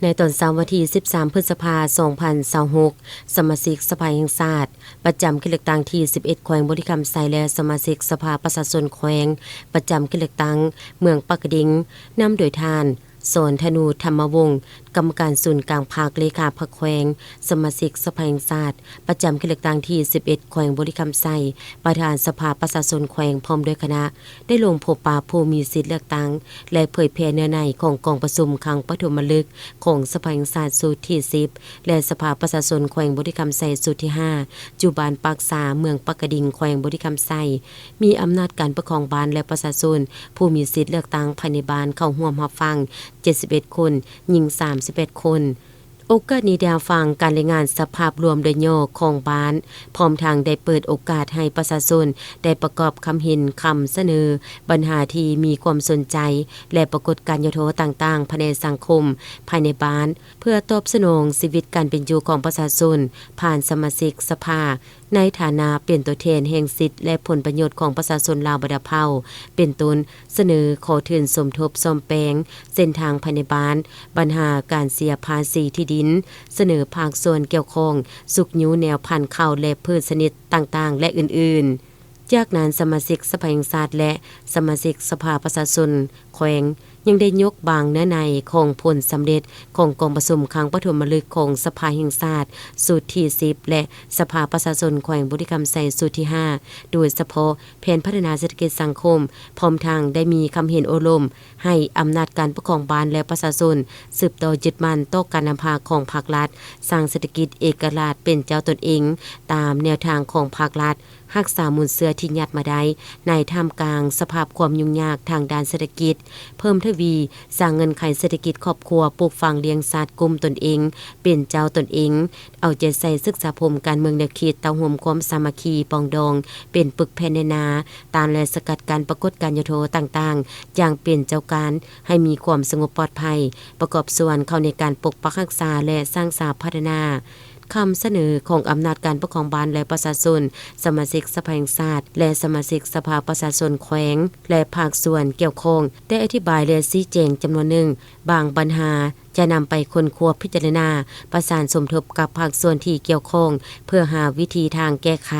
ໃນຕອນເຊົ້າວັນທີສິບສາມ ພຶດສະພາ ສອງພັນຊາວຫົກ, ສະມາຊິກສະພາແຫ່ງຊາດ ປະຈຳເຂດເລືອກຕັ້ງທີສິບເອັດ ແຂວງບໍລິຄຳໄຊ ແລະ ສະມາຊິກສະພາປະຊາຊົນແຂວງ ປະຈຳເຂດເລືອກຕັ້ງເມືອງປາກກະດິງ, ນຳໂດຍທ່ານ ສອນທະນູ ທຳມະວົງ, ກຳມະການສູນກາງພັກ, ເລຂາພັກແຂວງ, ສະມາຊິກສະພາແຫ່ງຊາດ ປະຈຳເຂດເລືອກຕັ້ງທີສິບເອັດ ແຂວງບໍລິຄຳໄຊ, ປະທານສະພາປະຊາຊົນແຂວງ ພ້ອມດ້ວຍຄະນະ ໄດ້ລົງພົບປະຜູ້ມີສິດເລືອກຕັ້ງ ແລະ ເຜີຍແຜ່ເນື້ອໃນຂອງກອງປະຊຸມຄັ້ງປະຖົມມະລຶກຂອງສະພາແຫ່ງຊາດຊຸດທີສິບ ແລະ ສະພາປະຊາຊົນແຂວງບໍລິຄຳໄຊຊຸດທີຫ້າ ຢູ່ບ້ານປາກຊາ ເມືອງປາກກະດິງ ແຂວງບໍລິຄຳໄຊ, ມີອຳນາດການປົກຄອງບ້ານ ແລະ ປະຊາຊົນຜູ້ມີສິດເລືອກຕັ້ງພາຍໃນບ້ານເຂົ້າຮ່ວມຮັບຟັງ ເຈັດສິບເອັດຄົນ, ຍິງສາມສິບແປດຄົນ. ໂອກາດນີ້ໄດ້ຮັບຟັງການລາຍງານສະພາບລວມໂດຍຫຍໍ້ຂອງບ້ານ, ພ້ອມທັງໄດ້ເປີດໂອກາດໃຫ້ປະຊາຊົນໄດ້ປະກອບຄຳເຫັນ, ຄຳສະເໜີ, ບັນຫາທີ່ມີຄວາມສົນໃຈ ແລະ ປາກົດການຫຍໍ້ທໍ້ຕ່າງໆພາຍໃນສັງຄົມ, ພາຍໃນບ້ານ, ເພື່ອຕອບສະໜອງຊີວິດການເປັນຢູ່ຂອງປະຊາຊົນ ຜ່ານສະມາຊິກສະພາ ໃນຖານະເປັນຕົວແທນແຫ່ງສິດ ແລະ ຜົນປະໂຫຍດຂອງປະຊາຊົນລາວບັນດາເຜົ່າ, ເປັນຕົ້ນ ສະເໜີຂໍທຶນສົມທົບສ້ອມແປງເສັ້ນທາງພາຍໃນບ້ານ, ບັນຫາການເສຍພາສີທີ່ດິນ, ສະເໜີພາກສ່ວນກ່ຽວຂ້ອງຊຸກຍູ້ແນວພັນເຂົ້າ ແລະ ພືດຊະນິດຕ່າງໆ ແລະ ອື່ນໆ. ຈາກນັ້ນ ສະມາຊິກສະພາແຫ່ງຊາດ ແລະ ສະມາຊິກສະພາປະຊາຊົນແຂວງ ຍັງໄດ້ຍົກບາງເນື້ອໃນຂອງຜົນສຳເລັດຂອງກອງປະຊຸມຄັ້ງປະຖົມມະລຶກຂອງສະພາແຫ່ງຊາດຊຸດທີສິບ ແລະ ສະພາປະຊາຊົນແຂວງບໍລິຄຳໄຊຊຸດທີຫ້າ ໂດຍສະເພາະ ແຜນພັດທະນາເສດຖະກິດສັງຄົມ, ພ້ອມທັງໄດ້ມີຄຳເຫັນໂອ້ລົມໃຫ້ອຳນາດການປົກຄອງບ້ານ ແລະ ປະຊາຊົນ ສືບຕໍ່ຍຶດໝັ້ນຕໍ່ການນຳພາຂອງພັກລັດ, ສ້າງເສດຖະກິດເອກະລາດເປັນເຈົ້າຕົນເອງ ຕາມແນວທາງຂອງພັກລັດ, ຮັກສາມູນເຊື້ອທີ່ຍາດມາໄດ້ ໃນທ່າມກາງສະພາບຄວາມຫຍຸ້ງຍາກທາງດ້ານເສດຖະກິດ, ເພີ່ມທະວີສ້າງເງື່ອນໄຂເສດຖະກິດຄອບຄົວ, ປູກຝັງລ້ຽງສັດ, ກຸ້ມຕົນເອງ, ເປັນເຈົ້າຕົນເອງ, ເອົາໃຈໃສ່ສຶກສາພົມການເມືອງແນວຄິດ, ເຕົ້າໂຮມຄວາມສາມັກຄີປອງດອງເປັນປຶກແຜ່ນແໜ້ນໜາ, ຕ້ານ ແລະ ສະກັດກັ້ນປາກົດການຫຍໍ້ທໍ້ຕ່າງໆ ຢ່າງເປັນເຈົ້າການ ໃຫ້ມີຄວາມສະຫງົບປອດໄພ, ປະກອບສ່ວນເຂົ້າໃນການປົກປັກຮັກສາ ແລະ ສ້າງສາພັດທະນາ. ຄຳສະເໜີຂອງອຳນາດການປົກຄອງບ້ານ ແລະ ປະຊາຊົນ, ສະມາຊິກສະພາແຫ່ງຊາດ ແລະ ສະມາຊິກສະພາປະຊາຊົນແຂວງ ແລະ ພາກສ່ວນກ່ຽວຂ້ອງ ໄດ້ອະທິບາຍ ແລະ ຊີ້ແຈງຈຳນວນໜຶ່ງ. ບາງບັນຫາຈະນຳໄປຄົ້ນຄວ້າພິຈາລະນາ, ປະສານສົມທົບກັບພາກສ່ວນທີ່ກ່ຽວຂ້ອງ ເພື່ອຫາວິທີທາງແກ້ໄຂ.